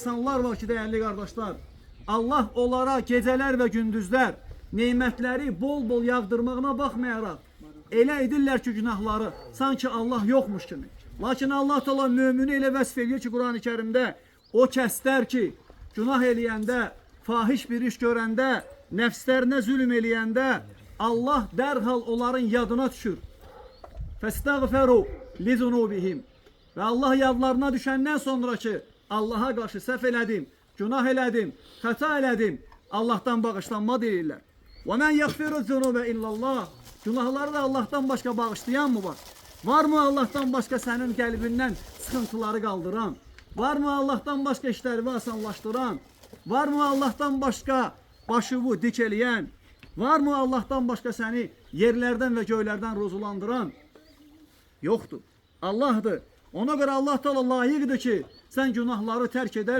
İnsanlar var ki, dəyərli qardaşlar, Allah onlara gecələr və gündüzlər nemətləri bol-bol yağdırmağına baxmayaraq elə edirlər ki, günahları sanki Allah yoxmuş kimi. Lakin Allah Teala mümini elə vəsf eləyir ki, Qurani Kərimdə o kəslər ki, günah eləyəndə, fahiş bir iş görəndə, nəfslərinə zülm eləyəndə Allah dərhal onların yadına düşür. Fəstəğfəru lizunubihim. Və Allah yadlarına düşəndən sonra ki, Allaha qarşı səhv elədim, günah elədim, xəta elədim, Allahdan bağışlanma deyirlər. Və mən yaghfiru zunubə illallah. Günahları da Allahdan başqa bağışlayan mı var? Var mı Allahdan başqa sənin qəlbindən sıxıntıları qaldıran? Var mı Allahdan başqa işləri asanlaşdıran? Var mı Allahdan başqa başını dik eləyən? Var mı Allahdan başqa səni yerlərdən və göylərdən ruzulandıran? Yoxdur. Allahdır. Ona görə Allah Teala layiqdir ki, sən günahları tərk edərək